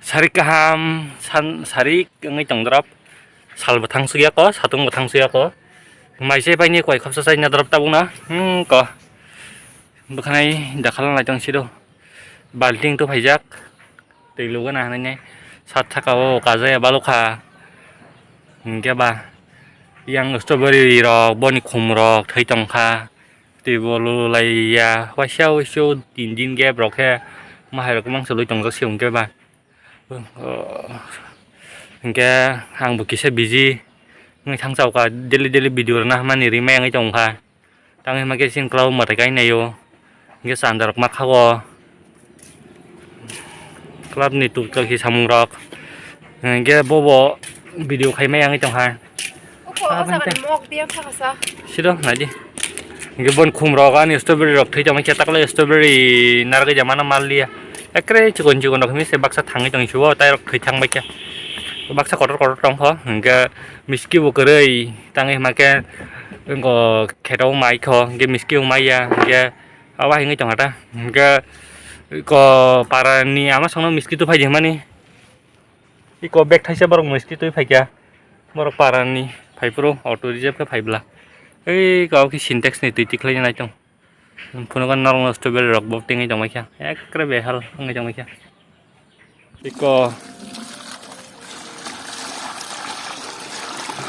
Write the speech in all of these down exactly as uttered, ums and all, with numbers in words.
Sarik kaham, san, sarik wngwi tong drop. Sal bo thang sukya ko, satung bo thang sukya ko. Mai se paini koi khopsa sai na drop tabuk na. Hmm, ko. Bwkhanai dakhala nai tong sido. Balting to phaijak. Twi lugana hanai nai. Sat saka o kajaya balukha. Hingke ba. Yang strawberry rok, boni khum rok, thwi tongkha. Twi bo lulai ya, waisa waisa tin din gap rok khe, ma hai rok mangsa lui tongjak se hwnkhe ba. Hwnkhe ang bo kisa busy wngwi thang chao ka, daily daily video rwna hamani ri maya wngwi tong kha. Tang hima khe chini klau mwtai kai naio, hwnkhe chanda rok ma kha o. Club ni tuktok hi samung rok. Hingke bobo video khai mai yangwi tong hai. Oko, ah, o jaga ni mok dia kha kasa. Sido, nai di. Hingke bon khum rok ani strawberry rok thwi tong khe takle strawberry narwk ja mana mal liya. Ekre chikon chikon rok himi se baksa thangwi tong subo tai rok thwi thang bai khe. Baksa kotor kotor tong kho. Hingke miski bo kwrwi tangwi hima khe ngo kheto mai kho. Hingke miski bo mai ya. Hingke abo hai wngwi tong kha ta. Hingke iko para ni ama songno miski tu phai di hwnmani. Iko bag thaisa borok miski twi phaikha. Borok para ni phai phuru auto reserve khe phai bwla. Ei kok khe Sintex ni twi tikhlai nai tong. Phunukgo norok no strawberry rok bo tingwi tong mai kha. Ekre behal wngwi tong mai kha. Iko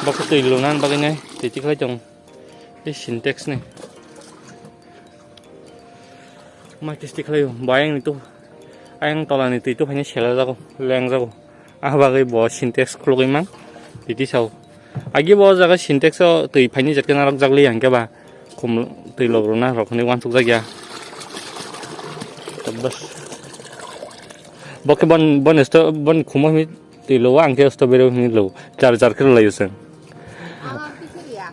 bo khe twi luna bagwi nai twi tikhlai tong. Ei Sintex ni. Ma kisti khlaio, bo ayang ni tu, ayang tola ni twi tu phaina sela jago, leng jago. Ah bagwi bo Sintex khulugwi mang, titi sao. Agi bo jaga Sintex o twi phaini jetka narok jak li hwnkhe ba, khum twi lok rwna rok hwnwi uansuk jak ya. Bas. Bo khe bon, bon sto-, bon khumo hwnwi twi lo, ang khe strawberry hwnwi lo, jar jar khe rwlaio chwng. Ang ang khe khe ya.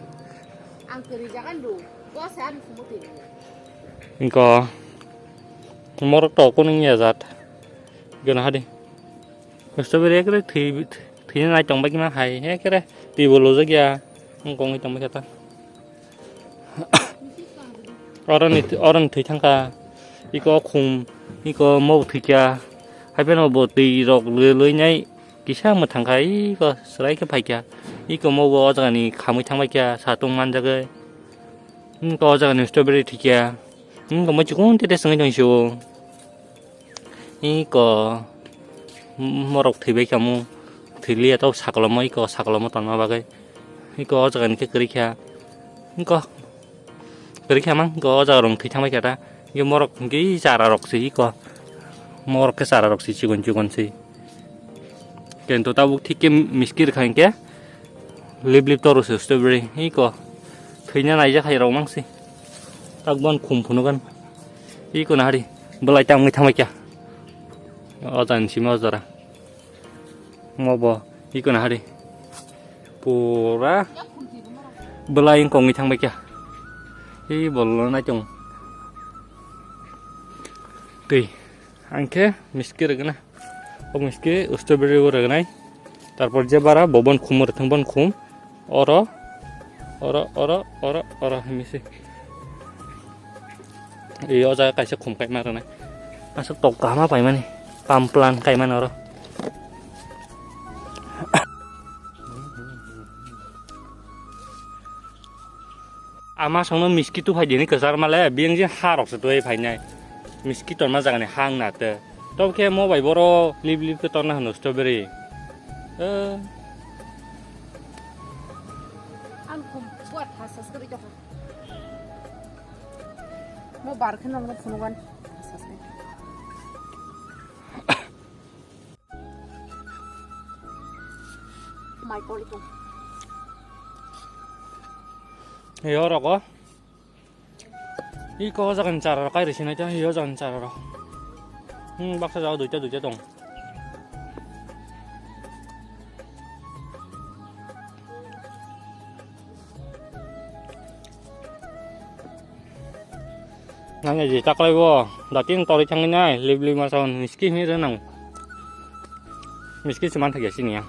Ang kwrwi jaga lo, bo se ani khumo twi lo. Inko morok to kunu ya jat. Gana hadi. Strawberry ekre thwi, thwina nai tong bai kima hai, ekre twi bo lo jak ya. Ang kongwi tong bai khe ta. Oroni, oroni thwi thangkha, iko khum, iko mok thwikha, haiphano bo twi rok lwlwi nai kisa mwthangkha, iko swrai khe phaikha, iko mok bo o jagani khamwi thangbaikha, satung manjagwi, iko o jagani strawberry thwikha, iko muchukun tete swngwi tong sio. Iko morok thwibai kamo, thwiliya to sakolomo, iko sakolomo tonma bagwi. Iko o jaga ni khe kwrwi kha. Iko kwrwi kha mang, iko o jaga rok thwi thangbai kha ta. Iko morok hwnkhe chara rok se iko. Morok khe chara rok se chikon chikon se. Kento tabuk thik khe miski rwkha hinkhe. Lip lip toro se strawberry iko. Thwina naijak hai rok mang se. Tak bon khum phunugan. Iko nahari. Belai tangwi thangbai kha. O jani simi o jora. Mo bo iko nahari. Pura. Belai wng kongwi thangbai kha. Ei bolo nai tong. Twi. Ang khe miski rwgwna. O miski strawberry o rwgnai. Tarpor je bara bo bon khum rwthwng bon khum. Oro, oro, oro, oro, oro hinwi se. Ei o jaga kaisa khum kaima rwnai. Aswk tok kaham paimani. Pamplan kaimani oro. Ama songno miski tu phai dini kwchar male, biyang jin ha rok se twi phainai. Miski tonma jagani hang na te. Tob khe mo bai boro lip lip khe tonna hwno strawberry. Eh. Ang khum buat ha subscribe to. Mo bar khe nongno phunugan. Mai koli tong. Yo rogo. Iko o jaga ni chara rok kai rwsinai ta, iko o jaga ni chara rok. Hmm, baksa jaga duita duita tong. Nang ya je taklai bo, dating tori thangwi nai, lip lip masa hwn miski hwnwi rw nang. Miski se man thak ya sini ya.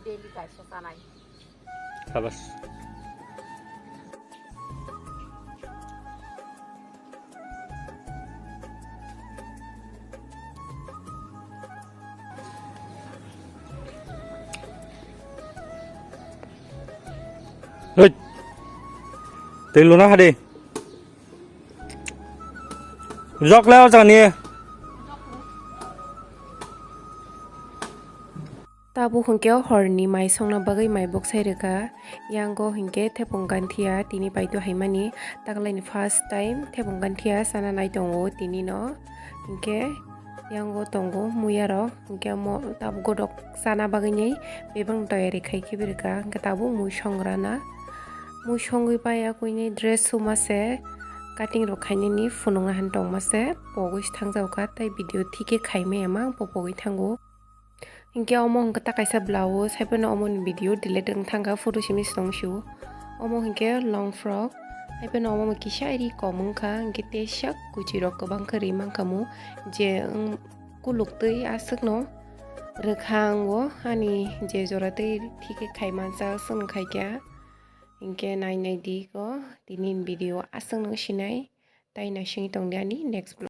Daily kaisa chanai. Habas. Twi luna hadi. Jok le o jani. Tabuk hwnkhe horni mai songna bagwi mai boksai rwkha. Yango hwnkhe thepung ganthia tini paito haimani. Taklaini first time thepung ganthia sana nai tongo tinino. Hwnkhe yango tongo muiyarok. Hwnkhe omo tabuk godok sana bagwini bebak toyari khai khibi rwkha. Hwnkhe tabuk mui songrana. Mui songwi paiya kuinwi dress suma se, cutting rok khainani phunukna han tongma se pogwi thangjago kha, tei video thike khaimaya ma ang po pogwi thango. Hinkhe omo hwnkhe ta kaisa blouse, haiphano omo ni video delete wng thangkha, photo simi se tong sio. Omo hinkhe long frock, haiphano omo kisa ri kom wngkha, hinkhe tesak kuchirok kwbang khe ri mankha mu, je wng kuluk twi aswkno rwkha ang o ani je jora twi thike khaimansa aswkno khaikha. Hinkhe nai nai di ko tini video aswkno sinai, tai naisingwi tongdi ani next vlog.